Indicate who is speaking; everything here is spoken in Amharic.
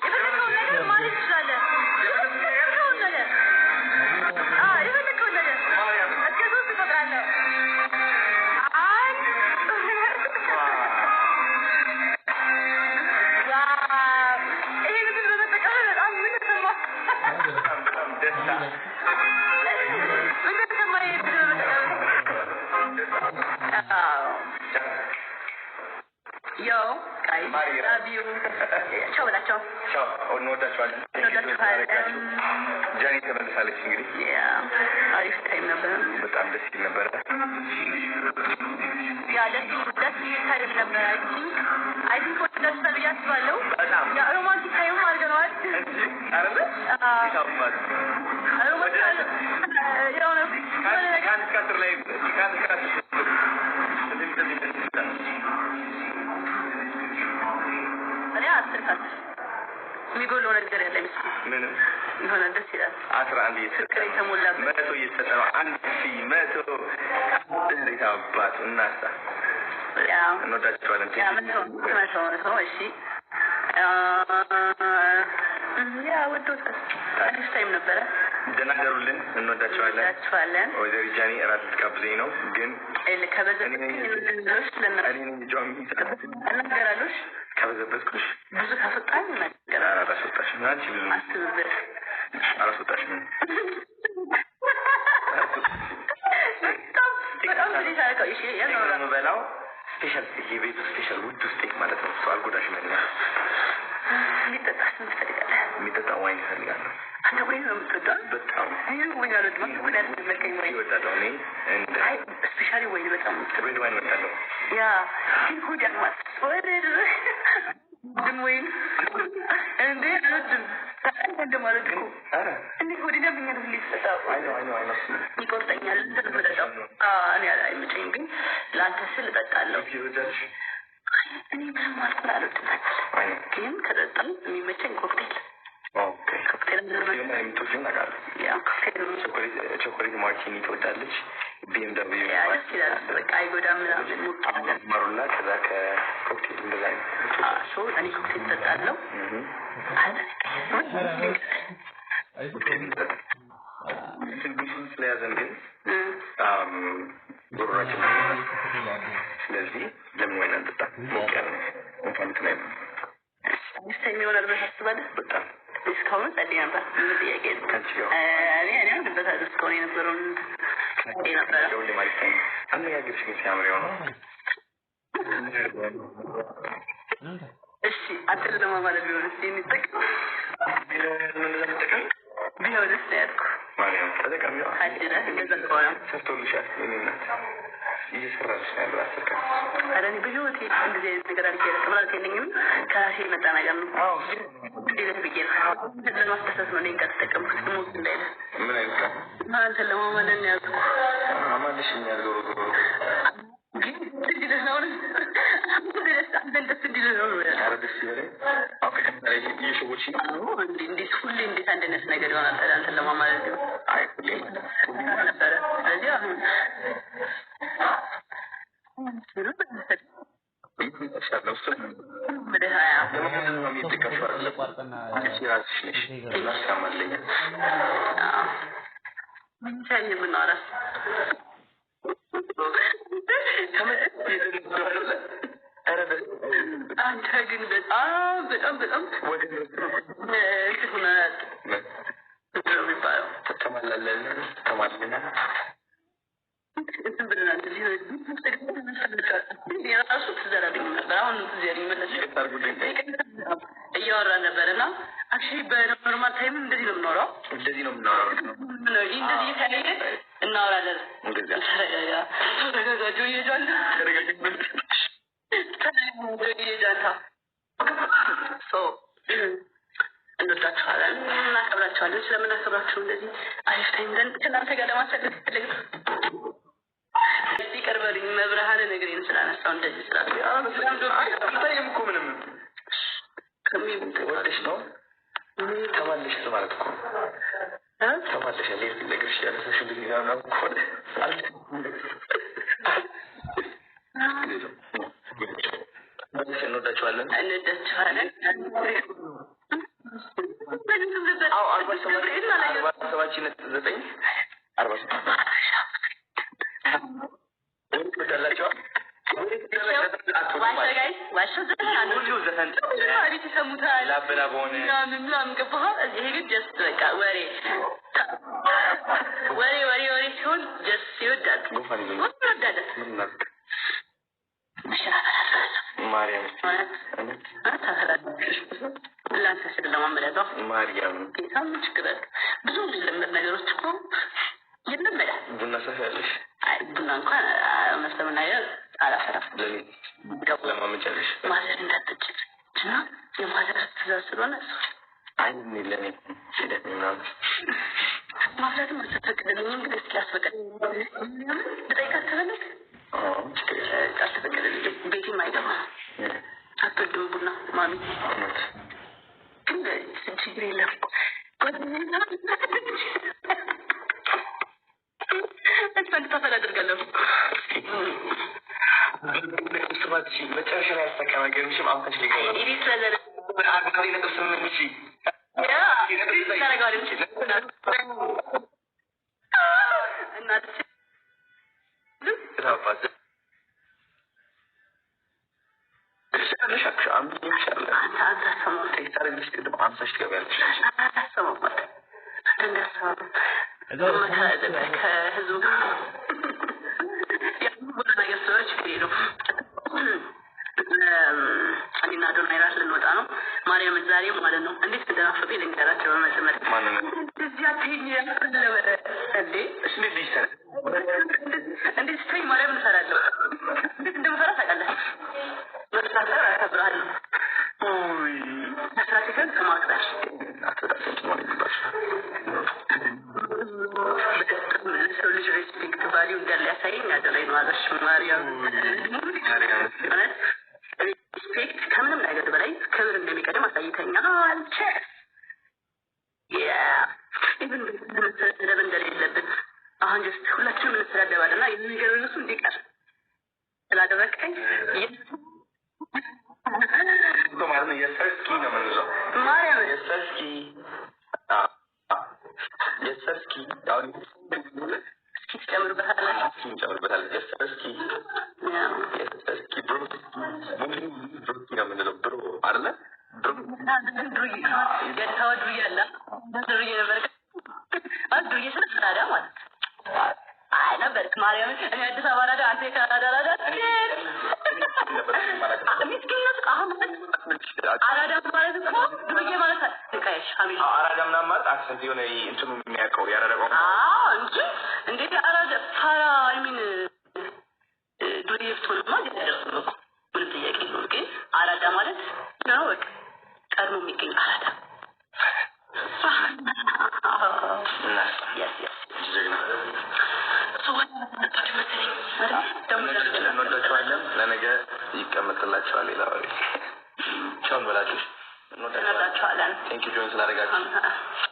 Speaker 1: የፈለከውን ነገር ማለት ትችላለህ። የፈለከውን ነገር፣ አዎ፣ የፈለከውን ነገር። እስከ 3 እቆጥራለሁ። 1። Wow! ይሄን እንትን በመጠቀም በጣም ምን ተሰማህ?
Speaker 2: ደስታ።
Speaker 1: ምን ተሰማህ? ይሄን እንትን በመጠቀም? አዎ። Yo guys, love you። ቻው በላቸው።
Speaker 2: ቻው፣ እንወዳችኋለን።
Speaker 1: እንወዳችኋለን።
Speaker 2: ጃኒ ተመልሳለች እንግዲህ።
Speaker 1: Yeah፣ አሪፍ time ነበር።
Speaker 2: በጣም ደስ ይል ነበረ።
Speaker 1: Yeah፣ ደስ ደስ የሚል time ነበር። I think ወዳችኋል ብዬ አስባለሁ።
Speaker 2: በጣም።
Speaker 1: Yeah፣ romantic time አድርገነዋል።
Speaker 2: እንጂ አይደለ?
Speaker 1: አዎ።
Speaker 2: ይታባል።
Speaker 1: Romantic የሆነ የሆነ ነገር
Speaker 2: ከ1 እስከ 10 ላይ፣ ከ1 እስከ 10 እንደዚህ እንደዚህ እንደዚህ።
Speaker 1: እኔ 10 ከ10። የሚጎለው ነገር ያለ አይመስለኝም።
Speaker 2: ምንም።
Speaker 1: የሆነ ደስ ይላል።
Speaker 2: 11 እየተሰጠ
Speaker 1: ፍቅር
Speaker 2: ነው።
Speaker 1: የተሞላበት።
Speaker 2: 100 እየተሰጠ ነው። 1100። እንዴት አባቱ እናሳ። እንወዳችኋለን።
Speaker 1: Yeah፣ 100 100 100። እሺ፣ yeah፣ ወዶታል። አሪፍ time ነበረ።
Speaker 2: ደህና ደሩልን። እንወዳችኋለን።
Speaker 1: እንወዳችኋለን።
Speaker 2: ወይዘሪት ጃኒ እራት ልትጋብዘኝ ነው ግን
Speaker 1: ከበዘበዝኩኝ
Speaker 2: እኔ ነኝ እጇን የሚይዛት።
Speaker 1: እናገራለሁ።
Speaker 2: ከበዘበዝኩሽ
Speaker 1: ብዙ ካስወጣኝ እናገራለሁ።
Speaker 2: አላስወጣሽም። አንቺ ብዙ
Speaker 1: አስብበት።
Speaker 2: አላስወጣሽም።
Speaker 1: በጣም በጣም ብዙ ታረቀው። እሺ።
Speaker 2: Steak ነው የምበላው። Special steak፣ የቤቱ special ውዱ steak ማለት ነው። ሰው አልጎዳሽም። እኔ
Speaker 1: የሚጠጣ ስንት ትፈልጋለህ?
Speaker 2: የሚጠጣ wine እፈልጋለሁ።
Speaker 1: አንተ ወይን ነው የምትወደው?
Speaker 2: በጣም።
Speaker 1: እኔ ወይን አልወድም። አንተ ወይን ያስመልከኝ ወይን።
Speaker 2: እወዳለሁ። እኔ እንደ
Speaker 1: አይ፣ especially ወይን በጣም ነው የምትወደው።
Speaker 2: Red wine እወዳለሁ።
Speaker 1: Yeah፣ ግን ሆድ ያማል። ወደ ግን ወይን እንዴ አልወድም። እንደማልወድ እኮ።
Speaker 2: ኧረ።
Speaker 1: እንዴ ሆዴን ያመኛል ሁሌ ስጠጣ።
Speaker 2: አይ ነው፣ አይ ነው፣ አይ ነው።
Speaker 1: ይቆርጠኛል። እንትን ነው የምጠጣው። አዎ፣ እኔ አይመቸኝም፣ ግን ለአንተ ስል እጠጣለሁ።
Speaker 2: ትወጃለሽ?
Speaker 1: እኔ ብዙም አልኮል አልወድም ታውቃለህ።
Speaker 2: አይ ነው።
Speaker 1: ግን ከጠጣሁ የሚመቸኝ ኮክቴል። ኮክቴል።
Speaker 2: የምትወጂውን አውቃለሁ።
Speaker 1: Yeah፣ ኮክቴል።
Speaker 2: Chocolate martini ትወዳለች። BMW።
Speaker 1: Yeah፣ ደስ ይላል። በቃ አይጎዳም ምናምን ሞቅ ያለ።
Speaker 2: ማሩላ ከዛ ከኮክቴል እንደዛ ነው።
Speaker 1: So እኔ ኮክቴል እጠጣለሁ።
Speaker 2: ኮክቴል እንትን ጉንፋን ስለያዘን ግን ጉሮሯችን፣ ስለዚህ ለምን ወይን አንጠጣ? ሞቅ ያለ ነው። ጉንፋን እንትን አይልም።
Speaker 1: አሪፍ time ይሆናል ብለህ ታስባለህ?
Speaker 2: በጣም።
Speaker 1: እስካሁን ጸልይ ነበር። ምን ጥያቄ የለውም።
Speaker 2: ከአንቺ ጋር።
Speaker 1: እኔ አምንበታለሁ። እስካሁን የነበረውን ጸልይ ነበረ።
Speaker 2: ሁሌም አሪፍ time። አነጋገርሽ ግን ሲያምር የሆነው።
Speaker 1: እሺ፣ አንተን ለማማለል ቢሆንስ የሚጠቅም
Speaker 2: መጠቀም
Speaker 1: ቢሆንስ ነው ያልኩህ።
Speaker 2: ማርያም ተጠቃሚ።
Speaker 1: ታድለህ እንደዛ ከሆነ።
Speaker 2: ሰርቶልሻል። የእኔ እናት እየሰራልሽ ነው ያለው 10 ከ10።
Speaker 1: ኧረ እኔ በህይወቴ እንደዚህ አይነት ነገር አድርጌ አላውቅም። ራሴ የለኝም፣ ከራሴ የመጣ ነገር ነው። እንዴት ብዬ ነው፣ ለማስደሰት ነው እኔን ከተጠቀምኩት ሞት እንዳይልህ።
Speaker 2: ምን አይነት ቃል?
Speaker 1: አንተን ለማማለል ነው ያልኩህ።
Speaker 2: አማልሽኛል ዞሮ ዞሮ።
Speaker 1: ግን እንዲልህ ነው፣ አንተን ደስ እንዲልህ ነው።
Speaker 2: ኧረ ደስ ይበለኝ። አሁን ከከምታ ላይ እየሸወድሽኝ ነው።
Speaker 1: አዎ፣ እንዴት ሁሌ እንዴት አንድ አይነት ነገር ይሆናል? ታዲያ አንተን ለማማለል ቢሆን
Speaker 2: አይ፣ ሁሌም
Speaker 1: ነበረ። ስለዚህ አሁን
Speaker 2: እሻለሁ። እሱ
Speaker 1: ወደ 20
Speaker 2: ለማማለል ነው የሚጠቀምሽው አይደለም። አንቺ ራስሽ ነሽ እና ያማለኛል።
Speaker 1: ሻይ የምናወራ
Speaker 2: ኧረ ደስ
Speaker 1: አንተ ግን በጣም በጣም በጣም
Speaker 2: ወደ
Speaker 1: እንትን ሆነናል። ምንድን ነው የሚባለው?
Speaker 2: ተማላለን ተማልለናል።
Speaker 1: እንትን ብለናል። እንደዚህ የራሱ ትዝ አላለኝም ነበር። አሁን ነው ትዝ ያለኝ። መለስ
Speaker 2: ይቅርታ አድርጉልኝ።
Speaker 1: እያወራን ነበር እና actually በ normal time እንደዚህ ነው የምናወራው።
Speaker 2: እንደዚህ ነው የምናወራው።
Speaker 1: እንደዚህ እየተያየን እናወራለን።
Speaker 2: እንደዚያ።
Speaker 1: ተረጋጋ፣ ተረጋጋ፣ ጆ እየጇል
Speaker 2: ተረጋግተን
Speaker 1: እናከብራቸዋለን። ስለምናከብራችሁ እንደዚህ አሪፍ time ከእናንተ ጋር ለማሳለፍ ፈለግ ይቅር በሉኝ። መብርሃን እግሬን ስላነሳው እንደዚህ ስላለ
Speaker 2: አልታየም እኮ ምንም። ወደሽ ነው ተማለሽ ማለት እኮ ተማለሽ ነገርሽ ያነሳሽ እንደዚህ ከሆነ እንወዳችኋለን፣
Speaker 1: እንወዳችኋለን።
Speaker 2: 47.9 47
Speaker 1: ይሰሙታል ገባህ? ይሄ ግን just በቃ ወሬ ወሬ ወሬ ወሬ ሲሆን just ይወዳል ይወዳል።
Speaker 2: ማርያም
Speaker 1: ለአንተ ስል ለማመለጠው
Speaker 2: ማርያም
Speaker 1: ጌታ ምን ችግር አለ? ብዙ የሚለመድ ነገሮች እኮ ይለመዳል።
Speaker 2: ቡና ሰፊያለሽ?
Speaker 1: አይ ቡና እንኳን እውነት ለመናገር አላፈራም።
Speaker 2: ለማመጫለሽ
Speaker 1: mother እንዳትጭ እና የ mother ትእዛዝ ስለሆነ
Speaker 2: አይ ለኔ ሲደት ምናምን
Speaker 1: ማፍላትም አልተፈቀደልኝም። ግን እስኪ አስፈቀድ ብጠይቃት ትበለች አልተፈቀደልኝም። ቤቴም አይገባም። አትወድም ቡና ማሚ። ግን ችግር የለም እንድታፈላ አደርጋለሁ።
Speaker 2: መጨረሻ ላይ ያሳካ ነገር ምሽም አምሳሽ 4.8 ሺህ
Speaker 1: ከህዝቡ ጋር ነገር ስለሆነ ችግር የለውም። እኔና አዶናይ እራት ልንወጣ ነው። ማርያምን ዛሬ ማለት ነው እንዴት እንደናፈቀኝ ልንገራቸው። በመጀመሪያ እንደዚህ አትይኝ እንዴ! እንዴት ስትይኝ ማርያምን እፈራለሁ። እንዴት እንደምፈራ ታውቃለህ? መስራት አከብርሃለሁ። መስራት ሲሆን ከማክበር ለሰው ልጅ respect value እንዳለ ያሳየኝ አዶናይ ነው አለሽ ማርያም። እውነት respect ከምንም ነገር በላይ ክብር እንደሚቀድም አሳይተኛል። Even መሰደብ እንደሌለብን አሁን just ሁላችንም እንሰዳደባለን እና ይህ ነገር እሱ እንዲቀር ስላደረግከኝ
Speaker 2: ማለት ነው። የሰርኪ ነው የምንለው።
Speaker 1: ማርያም
Speaker 2: የሰርኪ የሰርኪ አሁን
Speaker 1: እስኪ ትጨምርበታለህ፣
Speaker 2: እስኪ እንጨምርበታለን። የሰርኪ የሰርኪ bro broski ነው የምንለው። Bro አይደለ? Bro
Speaker 1: ዱርዬ የአዲስ አበባ ዱርዬ አለ። ዱርዬ ነበር ማለት ዱርዬ ስለ አራዳ ማለት አይ ነበርክ። ማርያምን እኔ አዲስ አበባ አራዳ፣ አንተ የካናዳ አራዳ። ምስኪንነት አሁን አራዳ ማለት እኮ ዱርዬ ማለት ንቃየሽ family
Speaker 2: አራዳ ምናምን ማለት accent የሆነ እንትኑ የሚያውቀው የአራዳ ቋንቋ
Speaker 1: እንጂ እንዴት አራዳ ፋራ I mean ዱርዬ ብትሆንማ እዚህ አትደርስም እኮ ምንም ጥያቄ የለውም። ግን አራዳ ማለት ነው በቃ ቀድሞ የሚገኝ አራዳ።
Speaker 2: ጀግና
Speaker 1: መሰለኝ።
Speaker 2: እንወዳቸዋለን። ለነገ ይቀመጥላቸዋል። ሌላ ወሬ ቻው እንበላችሁ።
Speaker 1: እንወዳቸዋለን።
Speaker 2: Thank you join ስላደረጋችሁ።